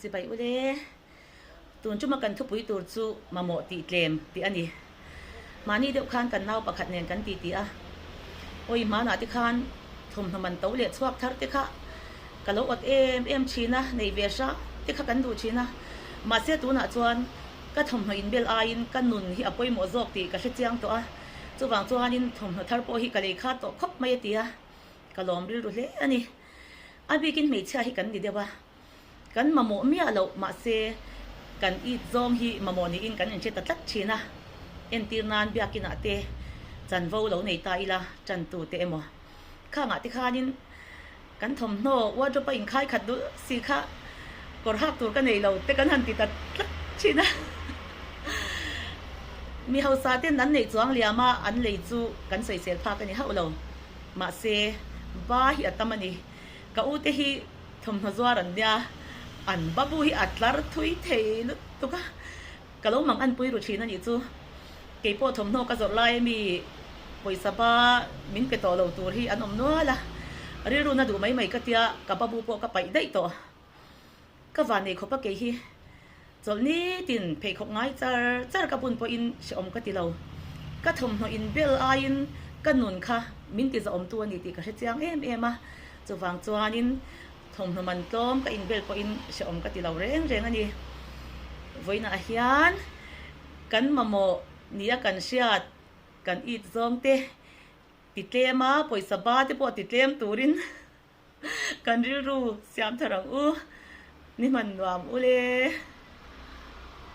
Chibai ule, tun chuma kan thupui tur chu mamawh tih tlem tih a ni. Mahni deuh khan kan nau pakhat nen kan titi a, awi hmanah te khan thawmhnaw man to leh chhuak thar te kha ka lo awt em em thin a, nei ve hram te kha kan duh thin a. Mahse tunah chuan ka thawmhnaw inbel aiin ka nun hi a pawimawh zawk tih ka hrechiang tawh a, chuvang chuanin thawmhnaw thar pawh hi ka lei khat tawh khawp mai a ti a, ka lawm rilru hle a ni. A bikin hmeichhia hi kan ni deuh a. Kan mamawh miah loh, mahse kan it zawng hi mamawh niin kan inhre ta tlat thin a. Entir nan biakinah te chanvo lo nei ta ila tantu te emaw. Khangah te khanin kan thawmhnaw wardrobe a inkhai khat dul si kha kawr hak tur ka nei lo te kan han ti ta tlat thin a. Mi hausa ten an neih chuang liam a, an lei chu kan sawisel phak a ni hauh lo. Mahse ba hi a tam a ni. Ka u te hi thawmhnaw zuar an nia, an babu hi a tlar thui thei lutuk a, ka lo mang anpui ru thin a nih chu. Kei pawh thawmhnaw ka zawrh lai ami pawisa ba min pe tawh lo tur hi an awm nual a, rilru na duh mai mai ka tia ka babu pawh ka paih daih tawh. Ka van nei khawp a kei hi chawlh nitin pheikhawk ngai char char ka bun pawhin hrehawm ka ti lo. Ka thawmhnaw in bel aiin ka nun kha min ti zahawmtu a ni tih ka hre chiang em em a, chuvang chuanin thawmhnaw man tlawm ka inbel pawhin hrehawm ka ti lo reng reng a ni. Vawiinah hian kan mamawh nia kan hriat kan it zawng te ti tlem a, pawisa ba te pawh ti tlem turin Kan rilru siam thar ang u, ni hman nuam u le.